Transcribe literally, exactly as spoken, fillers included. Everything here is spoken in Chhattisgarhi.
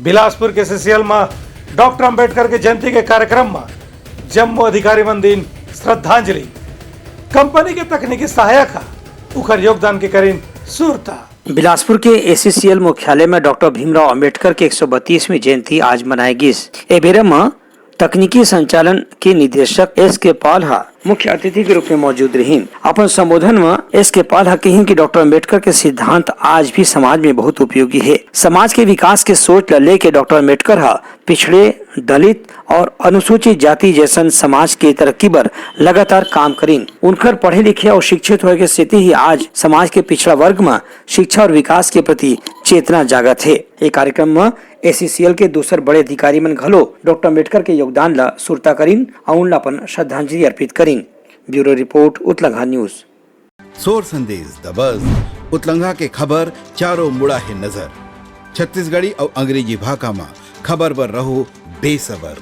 बिलासपुर के एससीसीएल म डॉक्टर अंबेडकर के जयंती के कार्यक्रम म जम्मो अधिकारी मन दीन श्रद्धांजलि। कंपनी के तकनीकी सहायक ह उखर योगदान के करिन सुरता। बिलासपुर के एससीसीएल मुख्यालय में डॉक्टर भीमराव अंबेडकर के एक सौ बत्तीसवीं जयंती आज मनाए गिस। ए बेरा म तकनीकी संचालन के निदेशक एस के पाल ह मुख्य अतिथि के रूप में मौजूद रहिन। अपन संबोधन म एस के पाल ह कहिन कि डॉक्टर अंबेडकर के सिद्धांत आज भी समाज में बहुत उपयोगी हे। समाज के विकास के सोच ल लेके डॉक्टर अंबेडकर ह पिछड़े, दलित और अनुसूचित जाति जैसन समाज के तरक्की बर लगातार काम करिन। उनकर पढ़े लिखे और शिक्षित होए के सेती ही आज समाज के पिछड़ा वर्ग म शिक्षा और विकास के प्रति चेतना जागत हे। ए कार्यक्रम म एससीसीएल के दूसर बड़े अधिकारी मन घलो डॉक्टर अंबेडकर के योगदान ला सुरता करिन अउ उनला अपन श्रद्धांजलि अर्पित करिन। Bureau report, Utlangha news. सोर संदेश दबस, उतलंघा के खबर चारों मुड़ा हे नजर। छत्तीसगढ़ी अउ अंग्रेजी भाखा म खबर बर रहो बेसबर।